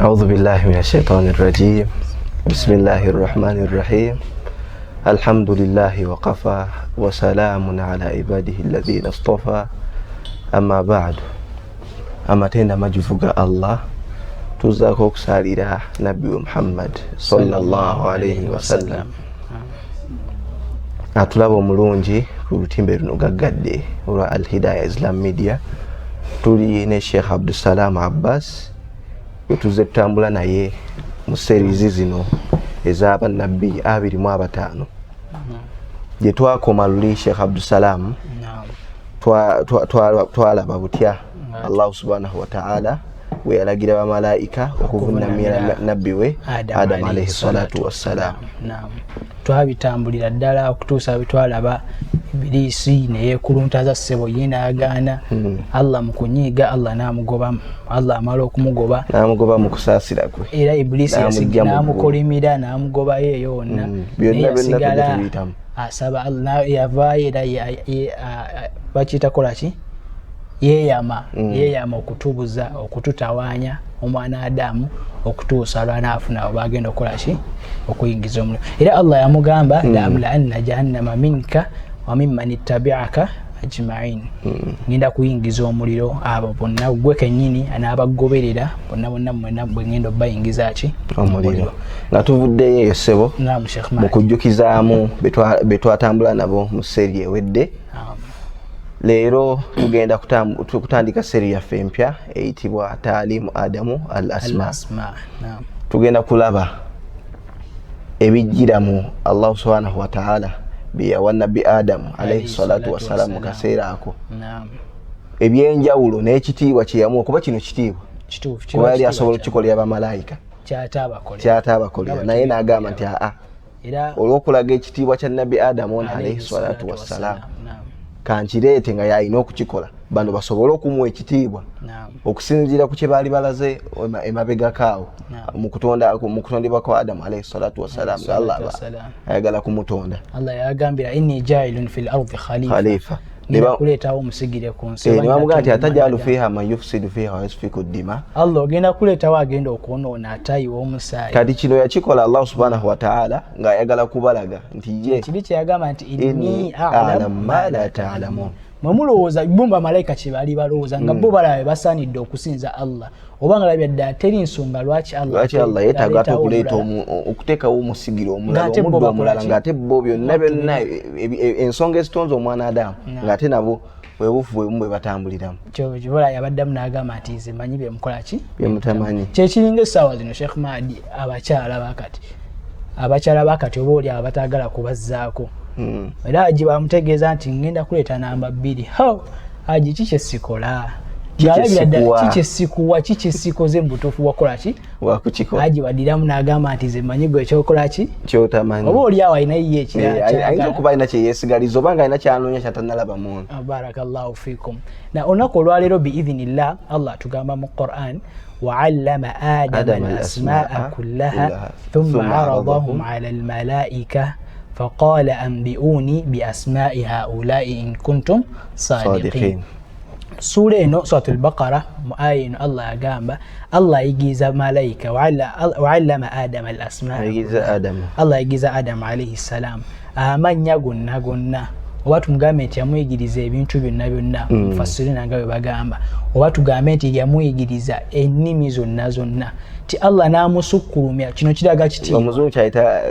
Audhu billahi min ashaitani rajim. Bismillahi rrahmani rrahim. Alhamdulillahi wakafa wasalamun ala ibadihi alladhina stafa, amma ba'du. Amatenda majuvu ga Allah, tuzaako okusaalira Nabbi we Muhammad sallallahu alaihi wasallam, atulaba omulungi ku lutimbe luno gaggadde olwa Al Hidaya Islam Media. Tuli ne Sheikh Abdusalam Abbas, wetuzze tutambula naye mu series zino ez'abannabbi 25. Gye twakoma luli, Sheikh Abdusalam, twalaba butya Allahu subhanahu wataala bwe yalagira bamalayika okuvunamira nabbi we Adamu alaihi salatu wassalam. Twabitambulira ddala okutuusa bwe twalaba Ibiliisi neyekuluntaza ssebo, ye n'agaana. Allah mu kunyiiga, Allah n'amugobamu. Allah amala okumugoba, n'amugoba mu kusaasira kwe. Era Ibiliisi N'amuggya mu ggulu. N'amukolimira, n'amugobayo eyo wonna. Byonna naye byonna yasigala tujja tubiyitamu. Asaba Allah, yavaayo era bakiyita kola ki, yeeyama. Yeeyama okutubuza, okututawaanya omwana Adamu okutuusa lwanaafuna oba agenda okukola ki, okuyingiza omuliro. Era Allah yamugamba, laamlaanna jahannama minka wa mimman ittabiaka ajmain. Ngenda kuyingiza omuliro abo bonna, gwe kennyini n'abagoberera bonna bonna, mwena bwe ngenda obayingiza ki? Omuliro. Nga tuvuddeyo eyo, ssebo, Naam, Sheikh mu Mahdi. kujjukizaamu be twatambula nabo mu series ewedde, Naam. leero tugenda kutandika series yaffe empya eyitibwa Taalimu Adamu al Asma. Al-asma, naam. Tugenda kulaba ebijjira mu Allahu subhanahu wataala byeyawa nabbi Adamu alaihi salatu wassalam mu kaseera ako, Naam. ebyenjawulo n'ekitiibwa kyeyamuwa, kuba kino kitiibwa, Kituufu. Kuba yali asobola okukikolera bamalayika. Kyate abakolera. Kyataabakolera, Nga naye n'agamba nti aa, era olw'okulaga ekitiibwa kya nabbi Adamu ono alaihi salatu wassalam, Naam. kankireete nga yalina okukikola, bano basobole okumuwa ekitiibwa Naam. okusinziira ku kye baali balaze emabegako awo Naam. mu kutondebwa kwa Adamu alaihi salatu wassalam, nga Allah aba Wassalam. ayagala kumutonda. Allah yagambira, inni jailun fil ardi khalifa. Khalifa. Ngenda kuleetawo omusigire ku nsi. Ne bamugamba nti atajalu fiha man yufsidu fiha wa yasfiku dima. Allah, ogenda kuleetawo agenda okwonoona, atayiwa omusaayi. Kati kino yakikola Allah subhanahu wataala ng'ayagala kubalaga nti ye kiri kyeyagamba nti inni inni a'lamu a'lamu ma la ta'lamun. Mwe mulowooza, bo bamalayika kye baali balowooza nga bo balaba basaanidde okusinza Allah, oba nga labya ddala teri nsonga lwaki Allah lwaki Allah yeetaaga ate aleetawo okuleeta omulala. okuteekawo omusigiro omulala, Ng'ate bo omuddo bakola omulala, ki? Ng'ate bo byonna byonna ensonga ezitonze omwana Adamu, ng'ate nabo bwebufu bwebumu bwe batambuliramu. Kyobola yabaddamu n'agamba nti nze manyi byemukola ki? Byemutamanyi. Kyekiringa essaawa zino, Sheikh Mahdi, abakyala bakati oba oli abo bataagala kubazzaako. Era Haji bamutegeeza nti ngenda kuleeta namba 2. Ho Haji, ki kyesikola? Ki kyesikuwa? Ki kyesikuwa? Ki kyesikoze mu butuufu wakola ki? Wakukikola. Haji wadiramu n'agamba nti nze manyi gwe ekyokola ki kyotamanyi. Oba oli awo alina yiye Eh, ayinza okuba alina kyeyesigaliza oba nga alina kyanoonya kyatanalaba muntu. Barakallahu fikum. Na olunaku olwaleero, biidhinillah, Allah atugamba mu Quran, waallama Adama Adama alasmaa al-asmaa kullaha kullaha, thumma thumma aradahum aradahum ala almalaika faqala ambiuni biasmai haulai in kuntum sadiqin. Sadiqin. Suula eno, Surat Lbaqara, mu aya eno Allah agamba, Allah ayigiriza malayika, waallama Adama al asmaa. Ayigiriza Adamu. Allah ayigiriza Adamu alaihi ssalam amannya gonna gonna, oba tumugambe nti yamuyigiriza ebintu byonna byonna, mufasirina nga bwe bagamba, oba tugambe nti yamuyigiriza ennimi zonna zonna, ti Allah n'amusukkulumya. Kino kiraga kitiibwa. Omuzungu kyayita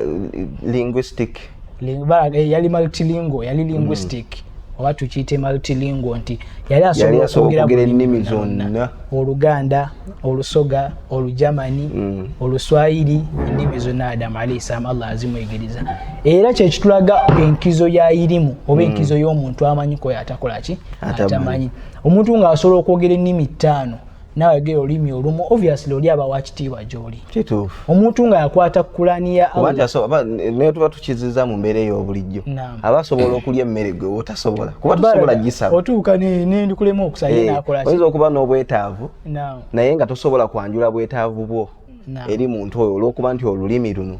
linguistic. Yali multilingual, yali linguistic, oba tukiyite multilingual, nti yali Yali asobola asobola okwogera okwogera buli ennimi lulimi zonna. zonna, Oluganda, Olusoga, Olujamani, Oluswayiri, ennimi zonna Adamu alaihi salam Allah azimuyigiriza. Era kyekitulaga enkizo ya irimu oba enkizo y'omuntu amanyi koyo atakola ki? Atamanyi. Atamanyi. Omuntu ng'asobola okwogera ennimi ttaano, naawe ayogera olulimi olumu, obviously oli aba wakitiibwa gy'oli. Kituufu. Omuntu nga yakwata Kulani ya Kuba nti Allah. Naye tuba tukiziza mu mbeera ey'obulijjo, Naam. aba asobola okulya emmere gwe wotasobola, kuba tosobola gisaba. Otuuka nendikulema okusaba, ye Eh, nakola ki? Oyinza okuba n'obwetaavu, Naam. naye nga tosobola kwanjula bwetaavu bwo Naam. eri muntu oyo olw'okuba nti olulimi luno.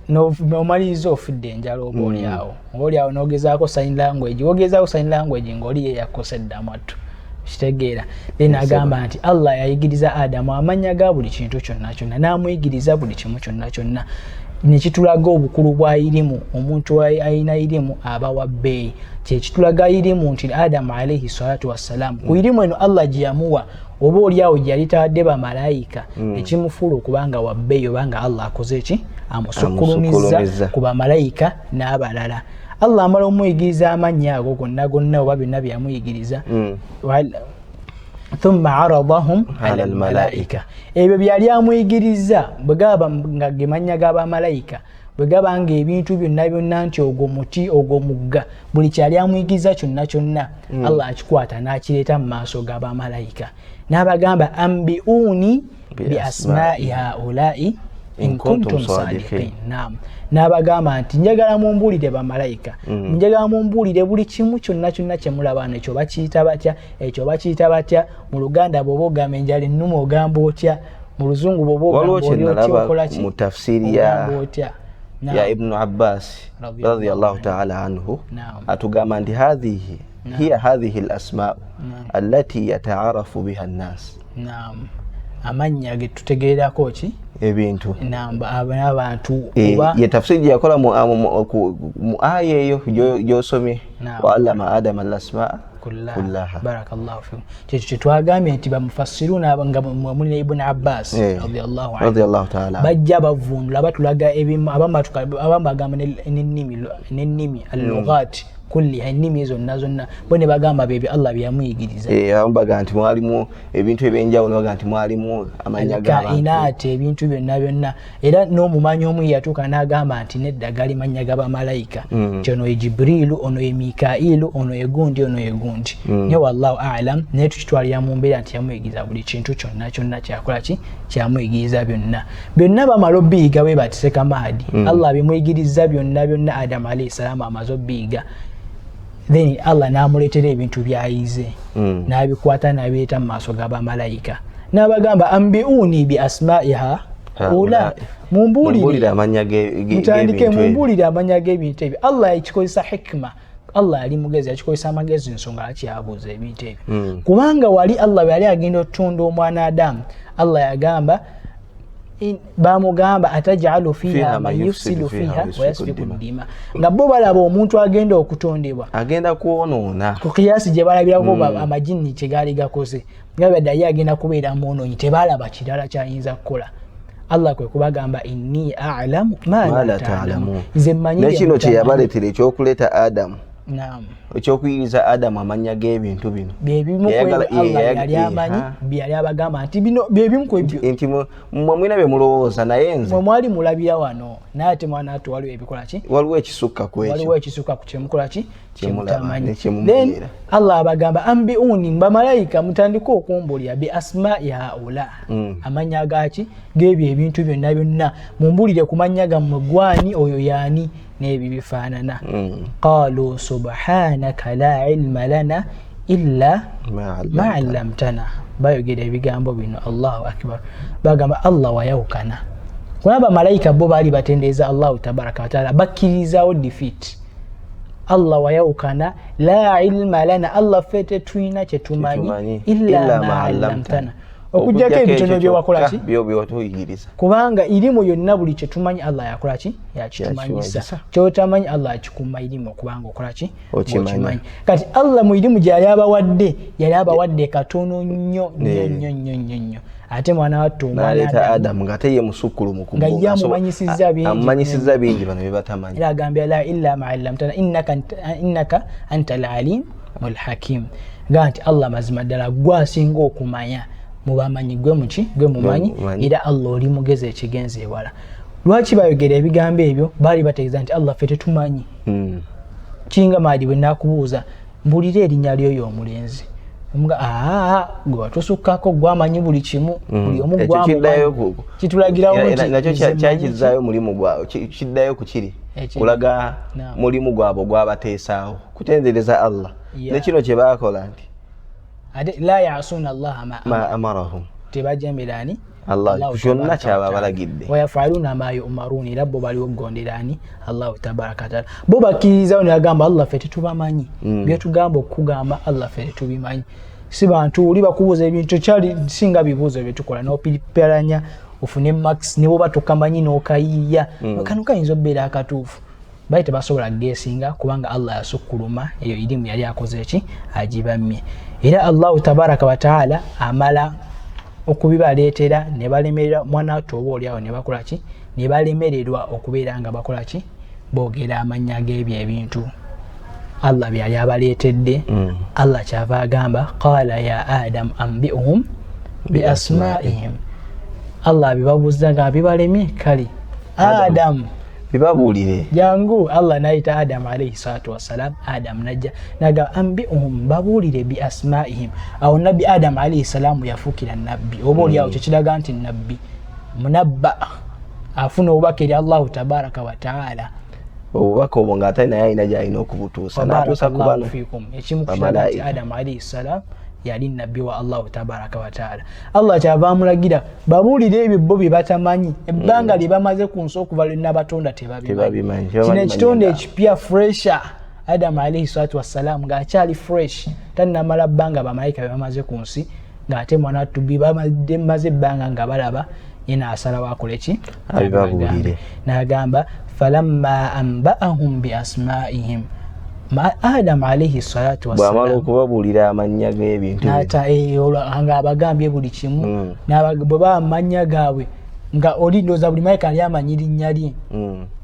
N'omaliriza ofudde enjala, oba oliawo, oba oliawo n'ogezaako sign language, ogezaako sign language ng'oli ye yakosa eddamu attu. Kitegeera? Then agamba nti Allah yayigiriza Adamu amannya ga buli kintu kyonna kyonna, n'amuyigiriza buli kimu kyonna kyonna, nekitulaga obukulu bwa irimu. Omuntu alina irimu aba wa bbeeyi. Kyekitulaga irimu nti Adamu alaihi salatu wassalamu ku irimu eno Allah gye yamuwa, oba oliawo gye yali tawadde bamalayika, ekimufuula okubanga wa bbeeyi, obanga Allah akoze ki? Amusukkulumiza ku bamalayika n'abalala. Allah amala omuyigiriza amannya ago gonna gonna, oba byonna bye yamuyigiriza, thumma aradahum ala almalaika. Ebyo byali amuyigiriza bwe gaba nga ge mannya g'abamalayika, bwe gaba nga ebintu byonna byonna, nti ogwo muti, ogwo mugga, buli kyali amuyigiriza kyonna kyonna, Allah akikwata n'akireeta mu maaso g'abamalayika n'abagamba, ambiuni bi asma'i haulai in kuntum sadiqin. Naam, n'abagamba nti njagala mumbuulire bamalayika, njagala mumbuulire buli kimu kyonna kyonna kyemulaba, ekyo bakiyita batya, ekyo bakiyita batya. Mu Luganda bw'oba ogamba enjala ennuma ogamba otya? Mu Luzungu bw'oba waliwo ogamba oli otya? Kyenalaba Okola ki? mu tafsiri ya Ogamba otya? ya Ibnu Abbas radiyallahu taala anhu, atugamba nti hadhihi hiya hadhihi lasmau allati yataarafu biha nnas. Naam, amannya ge tutegeerako ki? Ebintu. Naam, n'abantu. Oba ye tafsiri gye yakola mu aya eyo gy'osomye, Naam. wa allama adama alasmaa kullaha. Kullaha. Barakallahu fikum. Kyekyo kyetwagambye nti bamufassiruna nga muli ne Ibuni Abbas radiyallahu anhu, radiyallahu taala anhu. Bajja bavundula, batulaga ebimu, abamu bagamba n'ennimi allughat kulliha, ennimi zonna zonna, bo ne bagamba bebyo Allah byeyamuyigiriza. Abamu baga nti mwalimu ebintu ebyenjawulo, baga nti mwalimu amannya g'abantu. Alkainaati, ebintu byonna byonna. Era n'omumanyi omu yatuuka n'agamba nti nedda, gali mannya g'abamalayika, nti ono ye Jibriilu, ono ye Mikailu, ono ye gundi, ono ye gundi. Naye wallahu alam, naye tukitwalira mu mbeera nti yamuyigiriza buli kintu kyonna kyonna. Kyakola ki? Kyamuyigiriza byonna byonna. Bamala obiyiga bwe bati, sekamahadi, Allah bimuyigiriza byonna byonna. Adamu alaihi salaamu amaze obiyiga, then Allah n'amuleetera ebintu byayize, n'abikwata n'abireeta mu maaso g'abamalayika n'abagamba, ambiuni bi asmaiha ula, Haulai. mumbuulire Mumbuulire amannya mutandike g'ebintu ebyo. Mumbuulire amannya g'ebintu ebyo. Allah yakikozesa hikima. Allah yali mugezi, yakikozesa amagezi. Ensonga lwaki yabuuza ebintu ebyo? Kubanga wali Allah bwe yali agenda okutunda omwana Adamu, Allah yagamba bamugamba atajalu fiha Fiha man man yufsidu yufsidu fiha fiha wayasfiku wa yasfiku ddima, nga bo balaba omuntu agenda okutondebwa agenda kwonoona. Ku kiyasi gye balabirako amajinni kye gaali gakoze, nga badde ye agenda kubeera mwonoonyi, tebalaba kirala kyayinza kukola. Allah kwe kubagamba, inni alamu ma ma la la taalamu, taalamun. Nze mmanyi bye Nekino mutamanyi. kyeyabaleetera ekyokuleeta Adamu, Naam. ekyokuyigiriza Adamu amannya g'ebintu bino. Byebimu ku ebyo Allah yali amanyi, byeyali abagamba nti bino byebimu ku ebyo. Nti mmwe mulina bye mulowooza, naye nze mwe mwali mulabira wano, naye ate mwana atu waliwo ebikola ki? Waliwo ekisukka ku ekyo. Waliwo ekisukka ku kyemukola ki? Kyemulaba, Kyemutamanyi. ne kyemumanyiira. Then Allah abagamba, ambiuni, bamalayika mutandike okumbulira, bi asmai haula, amannya gaki? Gebyo ebintu byonna byonna, mumbulire ku mannya gammwe, gwani oyo, yaani, n'ebyo bifaanana. Qalu subhanaka la ilma lana illa Ma ma allamtana. allamtana. Bayogera ebigambo bino, Allahu akbar, bagamba Allah wayawukana, kubanga bamalayika bo baali batendeeza Allahu tabaraka wataala, bakkirizawo defeat. Allah wayawukana, la ilma lana, Allah ffe tetulina kyetumanyi, Kyetumanyi. illa ma allamtana, okugjako ebitono byewakola ki? Byewatuyigiriza. Kubanga irimu yonna, buli kyetumanyi Allah yakola ki? Yakitumanyisa. Yakitumanyisa. Kyotamanyi Allah akikuuma irimu okubanga okola ki? Okimanyi. Ng'okimanyi. Kati Allah mu irimu gyeyali abawadde, yali abawadde katono nnyo nnyo nnyo nnyo nnyo nnyo. Ate mwana wattu omwana N'aleeta Adamu, Adamu ng'ate ye musukkulumu ku Nga bo, ye amumanyisizza bingi. Amumanyisizza bingi bano bye batamanyi. Era agambye, la illa ma allamtana innaka anta alalim lhakim, ga nti Allah mazima ddala gwe asinga okumanya mubamanyi, gwe muki? Gwe mumanyi. Gwe mumanyi. Era Allah oli mugezi ekigenza ewala. Lwaki bayogera ebigambo ebyo? Baali bategeeza nti Allah ffe tetumanyi. Kinga maadi bwe nakubuuza, mbulira erinnya lyoyo omulenzi, omuga aa gwe watusukkako, gwamanyi buli kimu, buli omu Ekyo gwamumanyi. kiddayo Kitulagirawo nti nakyo nze mmanyi. kyakizaayo mulimu gwawe, kiddayo ku kiri Ekiri. kulaga Naam. mulimu gwabwe gwabateesaawo kutendereza Allah ne kino kye baakola nti Ate la yasuna allaha ma ma amarahum, tebajemeraani Allah Allahu kyonna tabaraka kyaba wa taala. abalagidde. Wayafaluna ma yumarun, era bo baliwo okugonderani Allahu tabaraka wataala. Bo bakkiririzawo ne bagamba, Allah ffe tetubamanyi, byetugamba okukugamba Allah ffe tetubimanyi. Si bantu oli bakubuuza ebintu kyali singa bibuuzo byetukola n'opiripiranya ofune max ne bwoba tokamanyi n'okayiiya. Kano kayinza okubeera akatuufu. Bali tebasobola kugeesinga kubanga Allah yasukkuluma eyo irimu yali akoze ki, agibammye. Era Allahu tabaraka wataala amala okubibaleetera ne balemererwa, mwana wattu oba oliawo ne bakola ki, ne balemererwa okubeera nga bakola ki, boogera amannya g'ebyo ebintu Allah byali abaleetedde. Allah kyava agamba qala ya Adam ambihum biasmaihim, Allah abibabuuza nga bibalemye, kale Adam bibabuulire jangu. Allah nayita Adam alaihi salatu wassalam, Adam najja nagamba ambihum, babuulire biasmaihim. Awo nabbi Adam alaihi salaamu yafuukira nabbi oba oliawo, kyekiraga nti nabbi munabba afuna obubaka eri Allahu tabaraka wataala. Obubaka obwo ng'ate naye alina gy'alina okubutuusa, n'atuusa ku bano fikum. Ekimu kukiraga nti Adam alaihi salam yali nabbi wa Allahu tabaraka wataala, Allah kyava amulagira babuulire ebyo bo bye batamanyi, ebbanga lye bamaze ku nsi okuva lwe nabatonda tebabimanyi. Kino ekitonde ekipya fresha, Adamu alaihi salatu wassalam ng'akyali fresh, tannamala bbanga bamalayika be bamaze ku nsi, ng'ate mwana wattu bamaze ebbanga nga balaba ye, naasalawo akole ki, n'agamba falamma anba'ahum biasmaihim, Adamu alaihi salatu wassalam okubabuulira amannya g'ebintu nga abagambye buli kimu, bwe baba amannya gaabwe nga oli ndowooza buli malayika ali amanyi linnya lye.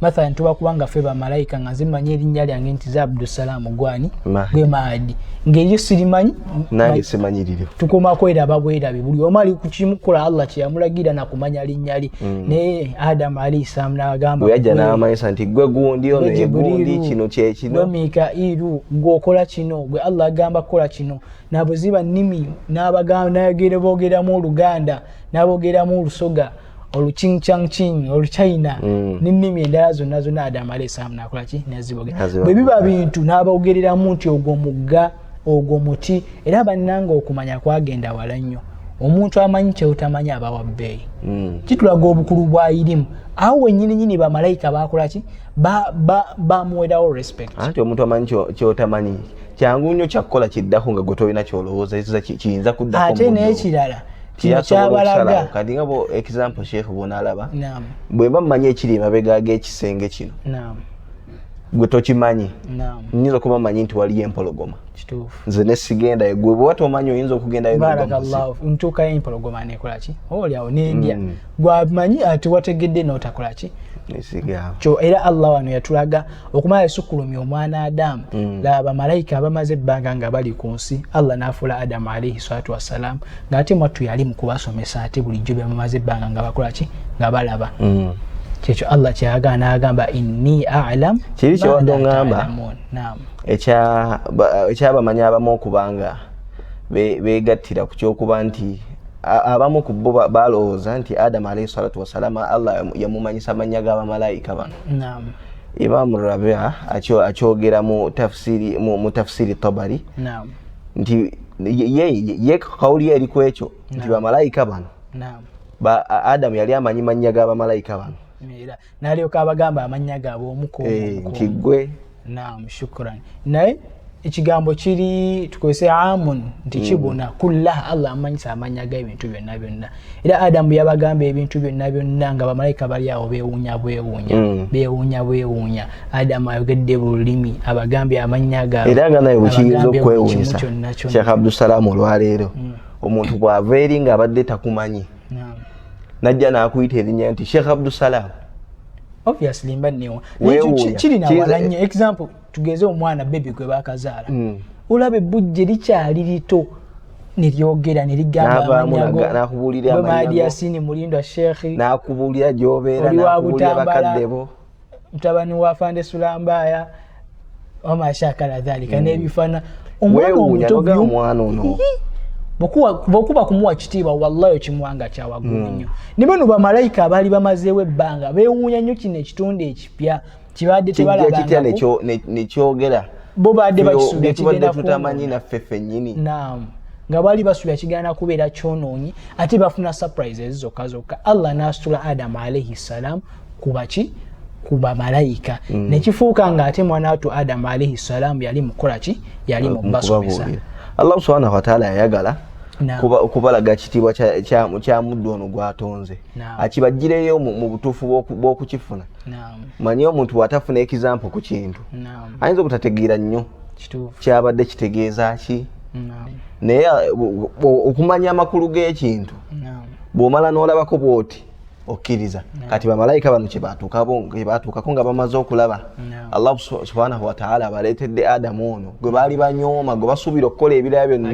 Mathalan tuba kubanga ffe bamalayika nga nze mmanyi erinnya lyange nti ze Abdusalaamu, gwani gwe Maadi, ng'eryo sirimanyi. Nange simanyiriro. Tukoma kweraba bwerabi, buli omu ali kukimukola Allah kyeyamulagira nakumanya linnya lye. Naye Adamu alaihi salaamu n'agamba yajja n'amanyisa nti gwe gundi, ono ye gundi, kino kyekino, gwe Mikairu, gwe okola kino, gwe Allah agamba kukola kino. Nabwe ziba nnimi n'abagamba boogeramu Oluganda, n'aboogeramu Olusoga, oluchingchangching, Oluchina, n'ennimi endala zonna zonna, Adamu alaihi salaamu nakola ki, nazibogera. Bwe biba bintu n'abogereramu nti ogwo mugga, ogwo muti. Era bannanga okumanya kwagenda wala nnyo. Omuntu amanyi kyewutamanyi aba wa bbeeyi. Kitulaga obukulu bwa irimu. Awo wennyini nyini bamalayika bakola ki, bamuwerawo respect. Anti omuntu amanyi kyotamanyi kyangu nnyo kyakukola kiddako nga gwe tolina kyolowooza kiyinza kuddako. Ate n'ekirala kino kyabalaga kati nga bo example Sheikh bwonalaba, bwe mba mmanyi ekiri emabega g'ekisenge kino, gwe tokimanyi, nyinza okuba mmanyi nti waliyo empologoma, nze nesigendayo, gwe bweba tomanyi oyinza okugendayo. Barakallahu, ntuukayo empologoma nekolaki, oliawo nendya. Gwamanyi ati wategedde notakolaki kyo. Era Allah wano yatulaga okumala esukkulumya omwana Adamu. Laba bamalayika abamaze ebbanga nga bali ku nsi, Allah n'afuula Adamu alaihi salatu wassalam ng'ate mwattu yali mu kubasomesa, ate bulijjo byebamaze ebbanga nga bakolaki, nga balaba. Kyekyo Allah kyeyagala n'agamba inni alam. Kiri kyewadde oŋŋamba ekyabamanyi abamu okubanga begattira ku kyokuba nti abamu ku bo balowooza nti Adamu alaihi salatu wassalama Allah yamumanyisa amannya g'abamalayika bano. Imamu Rabia akyogera mu tafsiri Tabari nti ye kawuli ye eri ku ekyo nti bamalayika bano, Adamu yali amanyi mannya g'abamalayika bano. Nalyoka abagamba amannya gaabwe omuku. Nti gwe. Naam, shukran. Naye ekigambo kiri tukozese amun nti kibuna kulla, Allah amanyisa amanya g'ebintu byonna byonna. Era Adamu yabagamba ebintu byonna byonna nga bamalayika bali awo bewuunya bwewuunya, bewuunya bwewuunya. Adamu ayogedde bululimi, abagambye amannya gaabwe. Era nga naye bwekiyinza okwewuunyisa, Sheekh Abdusalaamu, olwaleero omuntu bw'ava eri ng'abadde takumanyi, najja n'akuyita erinnya nti Sheekh Abdusalaamu. Obviously mba newa kirina wala nnyo. Example, tugeze omwana baby gwe bakazaala, olaba ebbujje likyali lito neryogera nerigamba amannya Yasini Mulindwa Sheekhi, nakubuulira gyobeera, nakubuulira bakadde bo, mutabani wa Fande Sulambaya wamashakala dhalika, n'ebifana. Omwana omuto omwana ono bwokuba kumuwa kitiibwa, wallahi okimuwanga kyawaggulu nnyo. Ne bano bamalayika abaali bamazeewo ebbanga beewuunya nnyo kino ekitonde ekipya kibadde tebalabangako nekyogera. Bo badde bakisuubira kigenda tutamanyi naffe ffennyini. Naam, nga baali basuubira kigenda kubeera kyonoonyi, ate bafuna surprises zokka zokka. Allah n'asitula Adamu alaihi ssalam kubaki, ku bamalayika, nekifuuka nga ate mwana wattu Adamu alaihi ssalam yali mukukola ki, yali mu basomesa. Allah subhanahu wa ta'ala yayagala kubalaga kitiibwa kya muddu ono gw'atonze, akibaggireyo mu butuufu bw'okukifuna. Manyi omuntu bw'atafuna example ku kintu ayinza obutategeera nnyo kyabadde kitegeeza ki, naye okumanya amakulu g'ekintu bw'omala n'olabako bw'oti okkiriza. Kati bamalayika bano kye baatuukako nga bamaze okulaba Allah subhanahu wa ta'ala abaleetedde Adamu ono gwe baali banyooma, gwe basuubira okukola ebirala byonna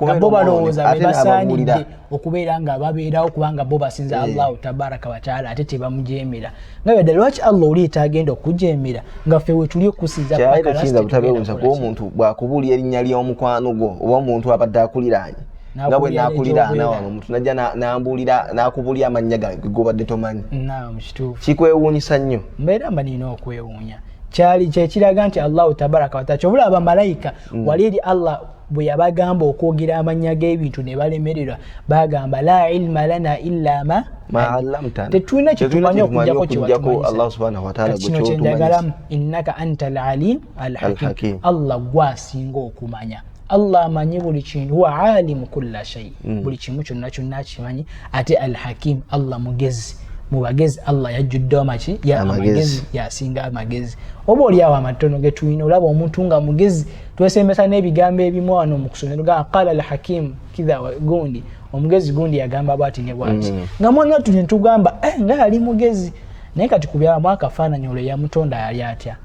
nga bo balowooza be basaanidde okubeera nga babeerawo kubanga bo basinza Allahu tabaraka wa taala ate tebamujeemera. Nga ddala lwaki Allah oli etagenda okujeemera nga ffe we tuli okusinza paka kiyinza butabeewuunyisa kuba omuntu bw'akubuulira erinnya ly'omukwano gwo oba omuntu abadde akuliraanye nga bwe nakuliraana wano omuntu najja nambuulira n'akubuulira amannya gange gobadde tomanyi. Naam, kituufu. Kikwewuunyisa nnyo. Mbeera mba nina okwewuunya. Kyali kyekiraga nti Allahu tabaraka wa taala kyobula abamalayika wali eri Allah bwe yabagamba okwogera amannya g'ebintu ne balemererwa, bagamba la ilma lana illa ma allamtana, tetulina kye tumanyi okuggyako kye watumanyisa. Allah subhanahu wa ta'ala gwe kino kye njagalamu, innaka anta al-alim al-hakim, Allah gwasinga okumanya. Allah amanyi buli kintu, huwa alimu kulla shay, buli kimu kyonna kyonna akimanyi. Ate al-hakim, Allah mugezi, mu bagezi Allah yajjudde amaki amagezi, yasinga amagezi. Oba oli awo amatono ge tulina, olaba omuntu nga mugezi, twesembesa n'ebigambo ebimu wano mu kusomero ga qala al-hakim kidha gundi, omugezi gundi yagamba bw'ati ne bw'ati, nga mwana wattu ne tugamba nga yali mugezi. Naye kati ku byamu akafaananyi olwo yamutonda yali atya?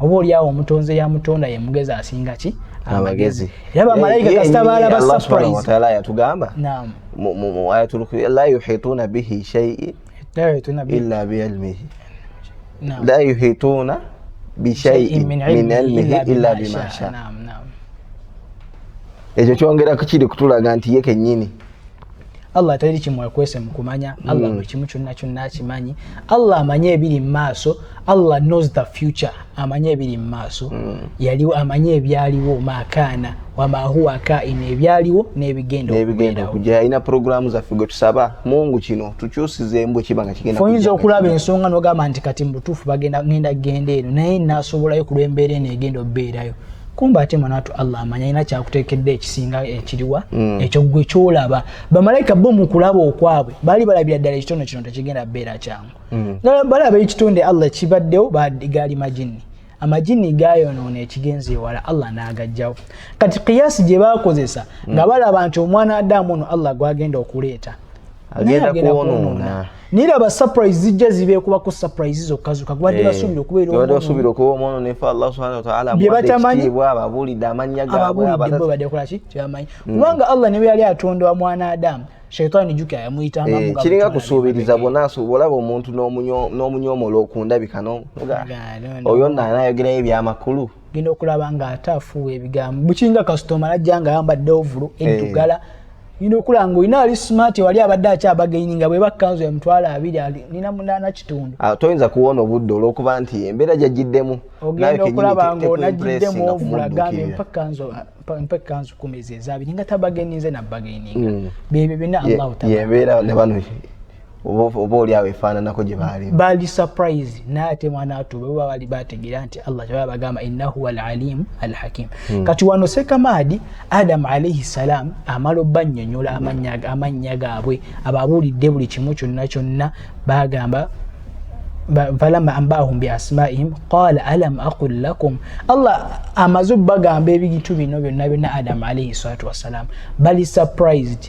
Oba oli awo omutonzi yamutonda ye mugezi asinga ki? Amagezi. Era bamalayika kasita baalaba surprise. Allah ta'ala yatugamba naam mu ayatul la yuhituna bihi shay'in illa bi'ilmihi, la yuhituna bi shay'in min ilmihi illa bima sha. Naam, naam. Ekyo kyongera kiri kutulaga nti ye kennyini Allah tali kimwekwese mu kumanya. Allah buli kimu kyonna kyonna akimanyi. Allah amanyi ebiri mu maaso. Allah knows the future, amanyi ebiri mu maaso. Yaliwo, amanyi ebyaliwo, maakaana wama huwa kain, ebyaliwo n'ebigenda okujja. Alina programu zaffe gwe tusaba Mungu kino tukyusize embwe kiba nga kigenda. Oyinza okulaba ensonga n'ogamba nti kati mu butuufu bagenda ngenda genda eno, naye naasobolayo ku lw'embeera eno egenda okubeerayo. Kumba ate mwanatu Allah amanya alina kyakuteekedde ekisinga ekiriwa ekyo gwe kyolaba. Bamalayika bo mu kulaba okwabwe baali balabira ddala ekitono kino tekigenda kubeera kyangu. Balaba ekitonde Allah kibaddewo, gaali majinni, amajinni gayonoona ekigenzi ewala, Allah n'agajjawo. Kati qiyasi gye baakozesa nga balaba nti omwana Adamu ono Allah gwagenda okuleeta agenda kwonoona, naye surprise zijja zibeekuba ku surprise zokka zokka gwadde basuubira okubeera okuba omwononefu. Allah subhanahu wa ta'ala bye batamanyi ababuulidde amannya gaabwe, ababuulidde bo badde kola ki tebamanyi. Kubanga Allah ne bwe yali atonda mwana Adamu, shaitaani jjukira yamuyitanga kiringa kusuubiriza bwonna olaba omuntu n'omunyoomola okundabika oyo nno anaayogerayo ebyamakulu, genda okulaba nga ate afuuwa ebigambo bukinga kasitoma najja nga ayambadde ovulo eddugala, genda okulaba nga olina ali smart wali abadde akyabageyini nga bweba kanzu ya 20,000 nina 8.5. Toyinza kuwona obudde olw'okuba nti embeera gy'ajjiddemu, ogenda okulaba nga onajjiddemu ovula agambe mpa kanzu 10 ezabiri nga tabageninze nabageyininga byebyo byonna. Allahu taala embeera ne bano oba oli awo efaananako gye baali bali surprise, naye ate mwana wattu bwe bali bategeera nti Allah kyaba bagamba innahu al-alim al-hakim. Kati wano Sekamaadi Adam alayhi salam amala obbannyonnyola amannya gaabwe, ababuulidde buli kimu kyonna kyonna, bagamba falamma anba'ahum bi asma'ihim qala alam aqul lakum. Allah amaze obbagamba ebintu bino byonna byonna Adam alayhi salatu wassalam, bali surprised.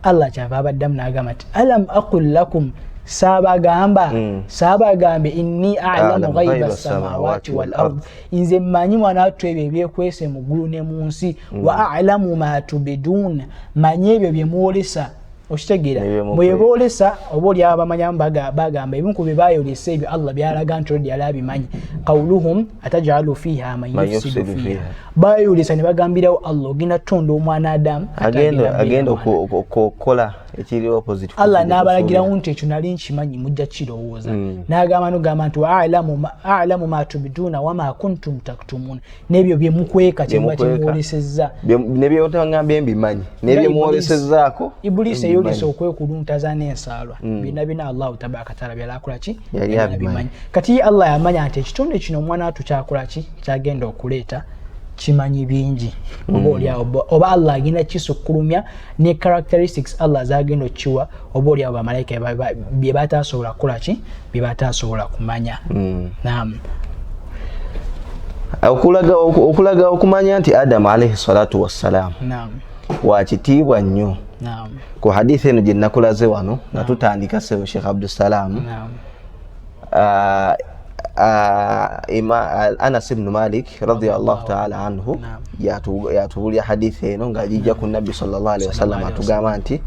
Allah kyava abaddamu n'agamba nti alam aqul lakum, saabagamba saabagambe inni a'lamu ghaiba samawati wal ard, nze mmanyi mwana wattu ebyo ebyekwese mu ggulu ne mu nsi, wa a'lamu ma tubidun, manyi ebyo bye mwolesa. Okitegeera mweboolesa oba oli abamanyamu bagamba ebimu ku bye baayolesa ebyo Allah byalaga nti olwo yali abimanyi. Qawluhum atajalu fiha man yufsidu fiha, baayolesa ne bagambirawo Allah ogenda tutonda omwana Adamu agenda okukola ekiri opposite. Allah n'abalagirawo nti ekyo nali nkimanyi mujja kirowooza. N'agamba nogamba nti a'lamu ma tubiduna wama kuntum taktumun, n'ebyo bye mukweka kye muba kyemwolesezza, nebyotangambye mbimanyi nebyemwolesezzaako. Ibulisi eyolesa okwekuluntaza n'ensaalwa byonna byonna Allahu tabaraka taala byalakola ki yali abimanyi. Kati ye Allah yamanya nti ekitonde kino omwana wattu kyakola ki kyagenda okuleeta Kimanyi bingi oba oliawo oba Allah agenda kisukkulumya ne characteristics Allah zagenda okkiwa, oba oliawo bamalayika bye batasobola kukola ki, bye batasobola kumanya. Naam. Okulaga okumanya nti Adamu alaihi salatu wassalam Naam. Wa kitiibwa nnyo. Naam. Ku hadithi eno gye nakulaze wano nga tutandika, sebo Sheikh Abdussalam, Naam. Anas ibnu Malik radiyallahu taala anhu Naam. yatubulya hadithi eno ng'agijja ku Nabbi sallallahu alaihi wasallam, atugamba nti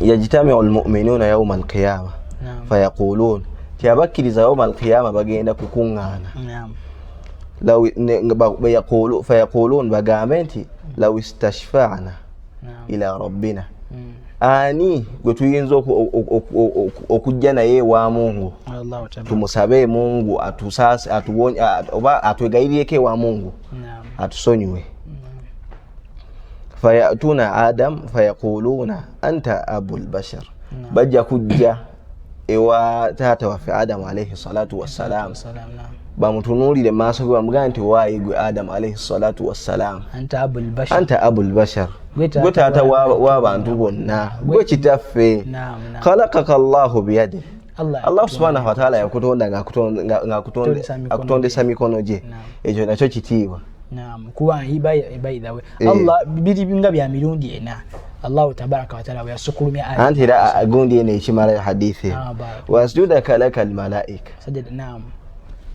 yajtamiu almuminuna yauma alqiyama Naam. Fayaqulun, ti abakkiriza yauma alqiyama bagenda kukuŋŋaana. Naam. Fayaqulun, bagambe nti law istashfa'na Naam. ila rabbina, ani gwe tuyinza okujja naye ewa Mungu Allahu tabaraka. Tumusabe Mungu atusaase, atuwonye, oba atwegayirireko ewa Mungu Naam. atusonyiwe. Fayatuna Adam fayaquluna anta abu lbashar, bajja kujja ewa taata waffe Adamu alaihi salatu wassalam. Salam, naam. Bamutunuulire maaso ge, bamugambe nti waayi gwe Adamu alaihi salatu wassalam, anta abul bashar, anta abu lbashar, Gwe taata gwe taata w'abantu bonna, gwe kitaffe. Naam, naam. Khalakaka llahu biyadihi, Allah Allah subhanahu wataala yakutonda Akutondesa mikono akutondesa mikono gye. Naam. Ekyo nakyo kitiibwa. Naam, kuba by the way, Eh. Allah biri nga bya mirundi ena Allahu tabaraka wataala bwe yasukulumya Adam. Anti era gundi eno ekimalayo hadithi eno. Ah, barak. Wasjudaka laka almalaika, Sajada, naam.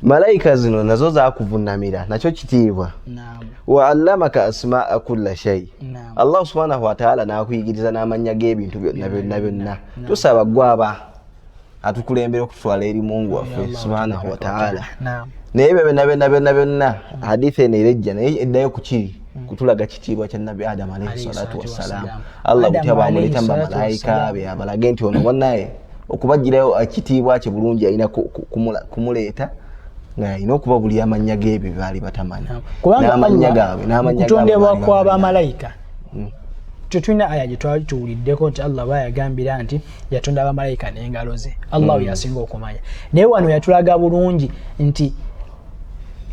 Malayika zino nazo zakuvunamira, nakyo kitiibwa. Naam. Wa allamaka asmaa kulla shay, Naam. Allah subhanahu wataala n'akuyigiriza n'amannya g'ebintu byonna byonna byonna. Tusaba gwaba atukulembera okututwala eri Mungu waffe Allah subhanahu wataala. Naam. Naye ebyo byonna byonna byonna byonna hadithi eno erejja naye eddayo ku kiri kutulaga kitiibwa kya Nabbi Adamu alaihi Alayhi salatu salatu wassalam. wassalam. Allah Adamu butya bwamuleeta mu alayhi salatu bamalayika wassalam. be abalage nti ono wannaye okubagirayo ekitiibwa kye bulungi alina kumuleeta nga alina okuba buli amannya g'ebyo bye baali batamanyi Naam. Kubanga n'amannya Allah, gaabwe n'amannya gaabwe kutondebwa baali kwa bamanyi. bamalayika tetulina aya gye twali tuwuliddeko nti Allah bayagambira nti yatonda abamalayika n'engalo ze. Allah yasinga okumanya, naye wano yatulaga bulungi nti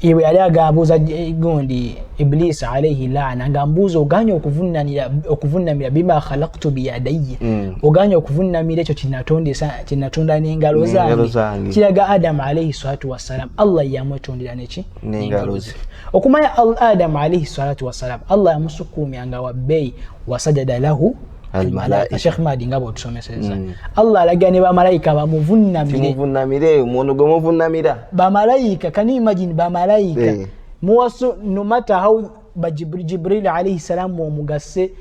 bwe yali agambuuza gundi Ibilisi alaihi laana nga mbuuza oganye okuvunamira bima khalaktu biyadayya, oganye okuvunamira ekyo kyenatonda n'engalo N'engalo zange. Zange. Kiraga Adamu alaihi salatu wassalam Allah yamwetondera neki? N'engalo ze. Okumanya adamu alaihi salatu wassalam Allah yamusukulumya nga wabbeeyi wasajada lahu Almalaika. Sheikh Madi nga bwetusomeseza, Allah alaga ne bamalayika bamuvunamire. Timuvunamire omuntu gwe muvunamira. Bamalayika, can you imagine bamalayika? Eh. Muwaso no matter how Jibril alaihi salam omugasse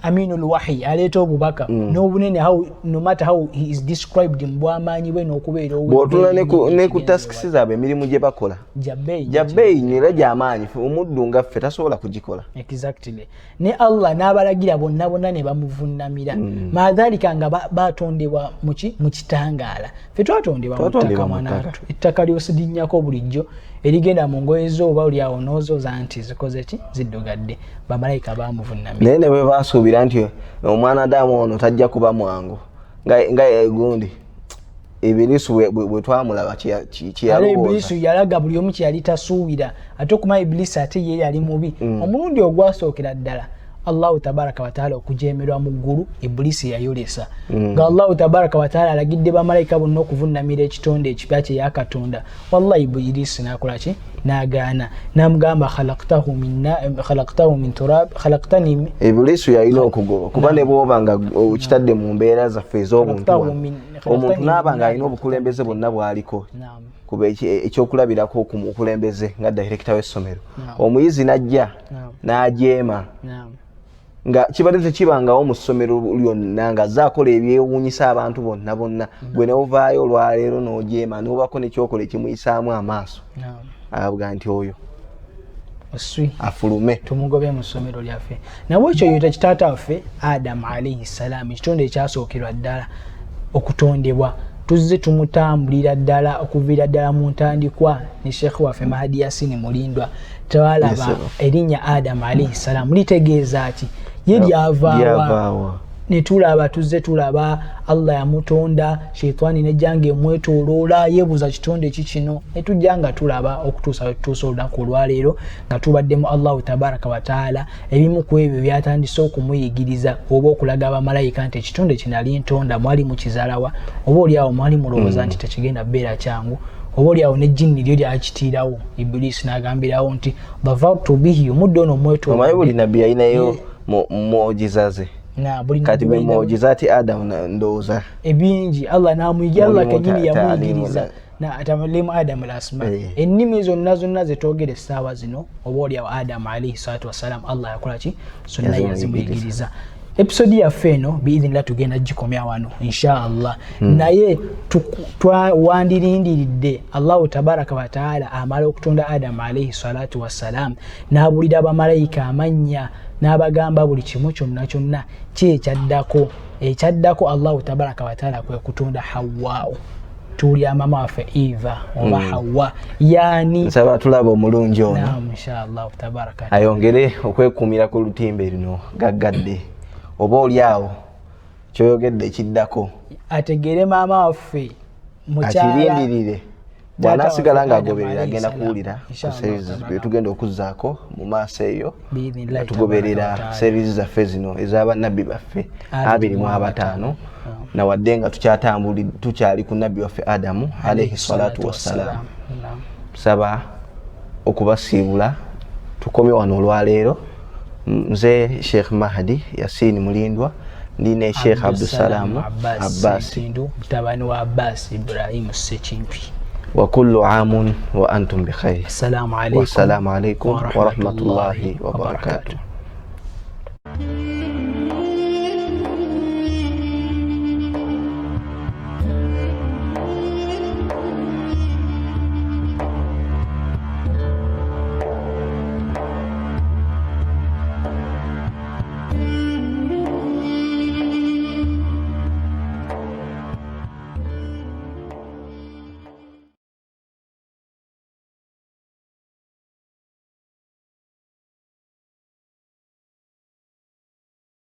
aminul wahi aleeta obubaka n'obunene, how no matter how he is described mu bwamaanyi bwe n'okubeera Bw'otunula ne ku tasks zaabwe, emirimu gye bakola jabbeeyi. Gya bbeeyi nnyo era gy'amaanyi. Ffe omuddu nga ffe tasobola kugikola. Exactly, ne Allah n'abalagira bonna bonna ne bamuvunamira. Madhalika nga batondebwa muki? Mu kitangaala. Ffe twatondebwa mu Twatondebwa ttaka. Mu Mwanattu, ttaka. Ettaka lyosidinyako bulijjo erigenda mu ngoye zo oba oliawo n'ozooza nti zikoze ki, ziddugadde. Bamalayika bamuvunamira. Naye ne bwe basuubira nti omwana Adamu ono tajja kuba mwangu nga gundi Ibilisu bwe twamulaba Ale kyeyalowooza. Ibilisu yalaga buli omu kyeyali tasuubira. Ate okumanya Ibilisi ate ye yali mubi, omulundi ogwasookera ddala Allahu tabaraka wataala okujemerwa mu ggulu, Ibulisi yayolesa nga Allahu tabaraka wataala alagidde bamalayika bonna okuvunamira ekitonde ekipya kye yakatonda. Wallahi Ibulisi nakolaki? Nagaana, namugamba khalaqtahu min turab khalaqtani Ibilisu yalina okugoba kuba ne bwoba nga okitadde mu mbeera zaffe ez'obuntu Khalaqtahu wano, omuntu khalaqtani naaba min nga alina naarin. Obukulembeze bwonna bw'aliko, Naam. kuba ekyokulabirako ku mukulembeze nga dayirekita w'essomero, Naam. omuyizi n'ajja Naam. n'ajeema Naam. nga kibadde tekibangawo mu ssomero lyonna nga azze akola ebyewuunyisa abantu bonna bonna, gwe n'ovaayo olwaleero n'ojeema n'obako nekyokola ekimuyisaamu amaaso, Naam. avuga nti oyo Oswi. Afulume. Tumugobe mu ssomero lyaffe. Nabwekyo yeta kitaata waffe Adamu alaihi salaamu, ekitonde ekyasookerwa ddala okutondebwa, tuzze tumutambulira ddala okuviira ddala mu ntandikwa ne Sheekh waffe Mahadi Yasini Mulindwa. Twalaba Yes, sir. erinnya Adamu alaihi salaamu litegeeza ki, ye lyavaawa? Lyavaawa. Netulaba tuzze tulaba Allah yamutonda, sheitani nejja nga emwetooloola, yeebuuza kitonde ki kino, netujja nga tulaba okutuusa wetutuusa olunaku olwaleero nga tubaddemu Allahu tabaraka wataala ebimu ku ebyo byatandise okumuyigiriza oba okulaga abamalayika nti ekitonde kinali ntonda mwali mukizaalawa, oba oliawo mwali mulowooza nti tekigenda kubeera kyangu, oba oliawo nejjinni lyo lyakitiirawo Ibilisi n'agambirawo nti dhafartu bihi, omudde ono omwetoolodde. Omanyi buli nabbi yalinayo mu'jiza ze. Kati be mu'jizati Adamu ndowooza ebingi Allah n'amuyigira, Allah kennyini yamuyigiriza ta'limu Adamu al-asma, ennimi zonna zonna zetwogera essaawa zino oba oliawo Adamu alayhi salatu wassalam Allah yakola ki zonna yazimuyigiriza. Episode yaffe eno biidhinillah tugenda gikomya wano inshaallah. Naye twandirindiridde Allahu tabaraka wataala amala okutonda Adamu alayhi salatu wassalam n'abulira abamalayika amannya n'abagamba buli kimu kyonna kyonna ki ekyaddako. Ekyaddako Allahu tabaraka wataala kwe kutonda Hawwaawo, tuwulira mama waffe Eva oba Hawa yani. Nsaba tulaba omulungi ono. Naam, inshallah tabaraka ayongere okwekuumira ku lutimbe luno gaggadde, oba oli awo kyoyogedde ekiddako ategeere maama waffe mukyala akirindirire. Bw'anaasigala ng'agoberera agenda kuwulira ku series tugenda okuzzaako mu maaso eyo, tugoberera series zaffe zino ez'abannabbi baffe 25, nawadde nga tukyali ku nabbi waffe Adamu alayhi salatu wassalam. Saba okubasiibula tukomye wano olwaleero. Nze Sheikh Mahdi Yasin Mulindwa, ndi ne Sheikh Abdusalamu Abbas mutabani wa Abbas Ibrahim Ssekimpi. Wa kullu amun wa antum bi khair. Assalamu alaikum wa rahmatullahi wa barakatuh.